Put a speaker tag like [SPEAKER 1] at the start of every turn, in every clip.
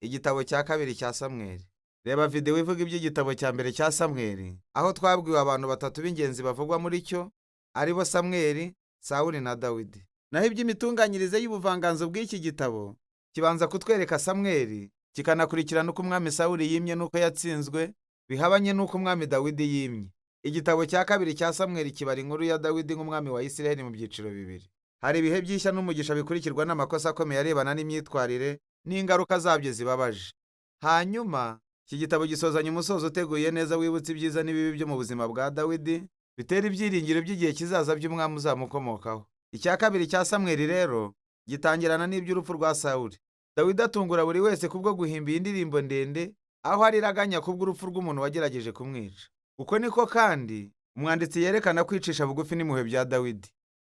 [SPEAKER 1] Igitabo cya kabiri cya Samweli. Reba videwo ivuga iby'igitabo cya mbere cya Samweli, aho twabwiwe abantu batatu b'ingenzi bavugwa muri cyo, ari bo Samweli, Sawuli na Dawidi. Naho iby'imitunganyirize y'ubuvanganzo bw'iki gitabo, kibanza kutwereka Samweli, kikanakurikirana uko umwami Sawuli yimye n'uko yatsinzwe, bihabanye n'uko umwami Dawidi yimye. Igitabo cya kabiri cya Samweli kibara inkuru ya Dawidi nk'umwami wa Isiraheli mu byiciro bibiri. Hari ibihe by'ishya n'umugisha bikurikirwa n'amakosa akomeye arebana n'imyitwarire n'ingaruka zabyo zibabaje. Hanyuma, iki gitabo gisozanya umusozo uteguye neza wibutsa ibyiza n'ibibi byo mu buzima bwa Dawidi, bitera ibyiringiro by'igihe kizaza by'umwami uzamukomokaho. Icya kabiri cya Samweli rero gitangirana n'iby'urupfu rwa Sawuli. Dawidi atungura buri wese kubwo guhimba iyi ndirimbo ndende, aho ariraganya kubw'urupfu rw'umuntu wagerageje kumwica. Uko niko kandi umwanditsi yerekana kwicisha bugufi n'impuhwe bya Dawidi.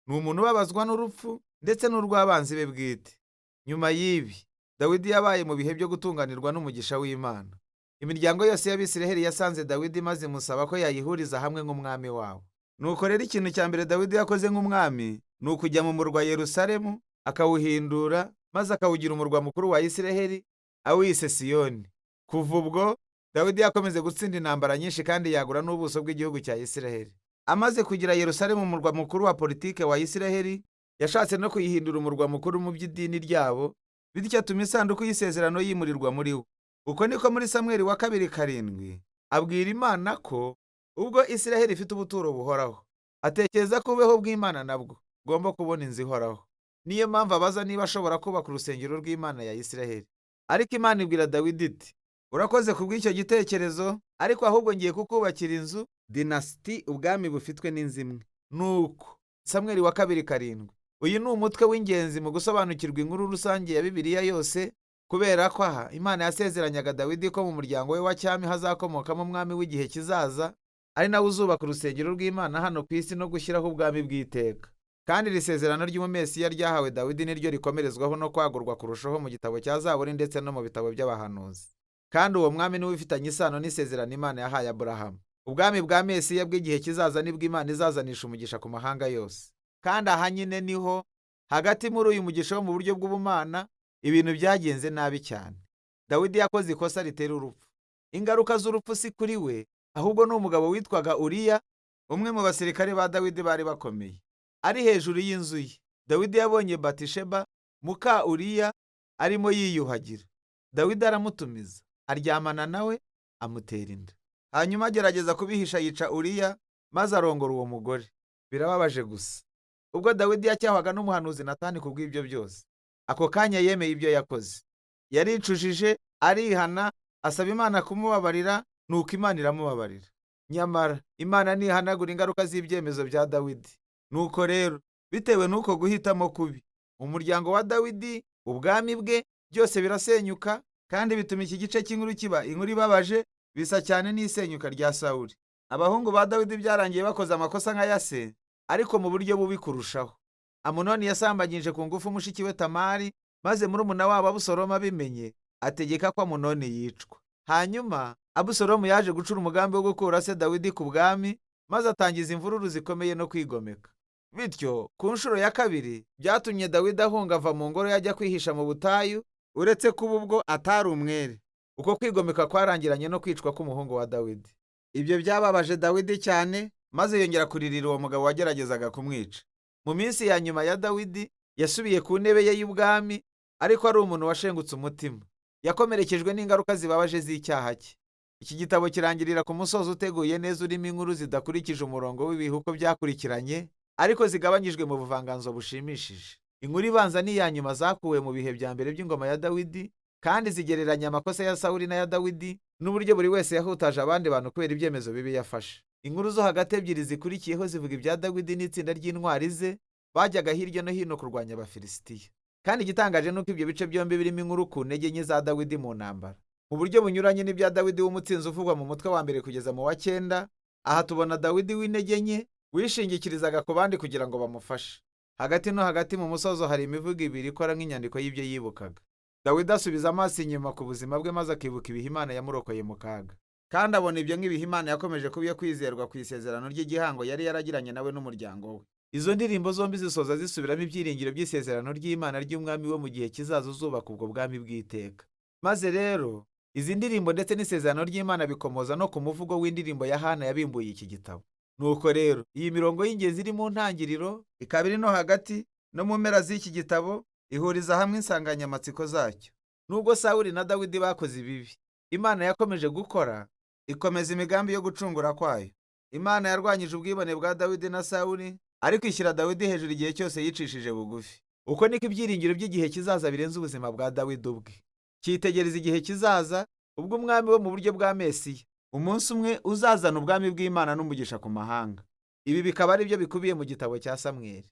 [SPEAKER 1] Ni umuntu ubabazwa n'urupfu ndetse n'urw'abanzi be bwite. Nyuma y'ibi, Dawidi yabaye mu bihe byo gutunganirwa n'umugisha w'Imana. Imiryango yose y'Abisiraheli yasanze Dawidi maze imusaba ko yayihuriza hamwe nk'umwami wabo. Nuko rero ikintu cya mbere Dawidi yakoze nk'umwami ni ukujya mu murwa Yerusalemu, akawuhindura maze akawugira umurwa mukuru wa Isiraheli, awise Siyoni. Kuva ubwo, Dawidi yakomeje gutsinda intambara nyinshi kandi yagura n'ubuso bw'igihugu cya Isiraheli. Amaze kugira Yerusalemu umurwa mukuru wa politike wa Isiraheli, yashatse no kuyihindura umurwa mukuru mu by'idini ryabo, bityo atuma isanduku y'isezerano yimurirwa muri wo. Uko niko muri Samweli wa kabiri 7 abwira Imana ko ubwo Isiraheli ifite ubuturo buhoraho, atekereza ko ububeho bw'Imana nabwo bugomba kubona inzu ihoraho. Niyo mpamvu abaza niba ashobora kubaka urusengero rw'Imana ya Isiraheli. Ariko Imana ibwira Dawidi iti: "Urakoze kubw'icyo gitekerezo, ariko ahubwo ngiye kukubakira inzu, dinasiti, ubwami bufitwe n'inzu imwe." Nuko Samweli wa kabiri 7. Uyu ni umutwe w'ingenzi mu gusobanukirwa inkuru rusange ya Bibiliya yose, kubera ko aha Imana yasezeranyaga Dawidi ko mu muryango we wa cyami hazakomokamo umwami w'igihe kizaza, ari nawe uzubaka urusengero rw'Imana hano ku isi no gushyiraho ubwami bw'iteka. Kandi iri sezerano ry'umumesiya ryahawe Dawidi niryo rikomerezwaho no kwagurwa kurushaho mu gitabo cya Zaburi ndetse no mu bitabo by'abahanuzi. Kandi uwo mwami niwe ufitanye isano n'isezerano Imana yahaye Aburahamu. Ubwami bwa Mesiya bw'igihe kizaza nibwo Imana izazanisha umugisha ku mahanga yose. Kandi aha nyine niho hagati muri uyu mugisha wo mu buryo bw'ubumana ibintu byagenze nabi cyane. Dawidi yakoze ikosa ritera urupfu. Ingaruka z'urupfu si kuri we, ahubwo ni umugabo witwaga Uriya, umwe mu basirikare ba Dawidi bari bakomeye. Ari hejuru y'inzu ye, Dawidi yabonye Batisheba muka Uriya arimo yiyuhagira. Dawidi aramutumiza, aryamana nawe, amutera inda. Hanyuma agerageza kubihisha, yica Uriya maze arongora uwo mugore. Birababaje gusa. Ubwo Dawidi yacyahwaga n'umuhanuzi Natani ku bw'ibyo byose, ako kanya yemeye ibyo yakoze. Yaricujije, arihana, asaba Imana kumubabarira, nuko Imana iramubabarira. Nyamara Imana ntihanagura ingaruka z'ibyemezo bya Dawidi. Nuko rero, bitewe n'uko guhitamo kubi, umuryango wa Dawidi, ubwami bwe, byose birasenyuka, kandi bituma iki gice cy'inkuru kiba inkuru ibabaje, bisa cyane n'isenyuka rya Sawuli. Abahungu ba Dawidi byarangiye bakoze amakosa nka ya se, ariko mu buryo bubi kurushaho. Amunoni yasambanyije ku ngufu mushiki we Tamari, maze murumuna wabo Abusalomu abimenye ategeka ko Amunoni yicwa. Hanyuma Abusalomu yaje gucura umugambi wo gukura se Dawidi ku bwami, maze atangiza imvururu zikomeye no kwigomeka. Bityo ku nshuro ya kabiri byatumye Dawidi ahunga ava mu ngoro yajya kwihisha mu butayu, uretse kuba ubwo atari umwere. Uko kwigomeka kwarangiranye no kwicwa k'umuhungu wa Dawidi. Ibyo byababaje Dawidi cyane, maze yongera kuririra uwo mugabo wageragezaga kumwica. Mu minsi ya nyuma ya Dawidi, yasubiye ku ntebe ye y'ubwami, ariko ari umuntu washengutse umutima, yakomerekejwe n'ingaruka zibabaje z'icyaha cye. Iki gitabo kirangirira ku musozo uteguye neza urimo inkuru zidakurikije umurongo w'ibihe uko byakurikiranye, ariko zigabanyijwe mu buvanganzo bushimishije. Inkuru ibanza n'iya nyuma zakuwe mu bihe bya mbere by'ingoma ya Dawidi, kandi zigereranya amakosa ya Sawuli n'aya Dawidi n'uburyo buri wese yahutaje abandi bantu kubera ibyemezo bibi yafashe. Inkuru zo hagati ebyiri zikurikiyeho zivuga ibya Dawidi n'itsinda ry'intwari ze bajyaga hirya no hino kurwanya Abafilisitiya. Kandi igitangaje ni uko ibyo bice byombi birimo inkuru ku ntege nke za Dawidi mu ntambara, mu buryo bunyuranye n'ibya Dawidi w'umutsinzi uvugwa mu mutwe wa mbere kugeza mu wa cyenda. Aha tubona Dawidi w'intege nke wishingikirizaga ku bandi kugira ngo bamufashe. Hagati no hagati mu musozo hari imivugo ibiri ikora nk'inyandiko y'ibyo yibukaga. Dawidi asubiza amaso inyuma ku buzima bwe maze akibuka ibihe Imana yamurokoye mu kaga, kandi abona ibyo nk'ibihe Imana yakomeje kuba iyo kwizerwa ku isezerano ry'igihango yari yaragiranye nawe n'umuryango we. Izo ndirimbo zombi zisoza zisubiramo ibyiringiro by'isezerano ry'Imana ry'umwami wo mu gihe kizaza uzubaka ubwo bwami bw'iteka. Maze rero izi ndirimbo ndetse n'isezerano ry'Imana bikomoza no ku muvugo w'indirimbo ya Hana yabimbuye iki gitabo. Nuko rero iyi mirongo y'ingenzi iri mu ntangiriro, ikaba iri no hagati no mu mpera z'iki gitabo, ihuriza hamwe insanganyamatsiko zacyo. Nubwo Sawuli na Dawidi bakoze ibibi, Imana yakomeje gukora, ikomeza imigambi yo gucungura kwayo. Imana yarwanyije ubwibone bwa Dawidi na Sawuli, ariko ishyira Dawidi hejuru igihe cyose yicishije bugufi. Uko niko ibyiringiro by'igihe kizaza birenze ubuzima bwa Dawidi ubwe. Cyitegereza igihe kizaza ubwo umwami wo mu buryo bwa Mesiya umunsi umwe uzazana ubwami bw'Imana n'umugisha ku mahanga. Ibi bikaba ari byo bikubiye mu gitabo cya Samweli.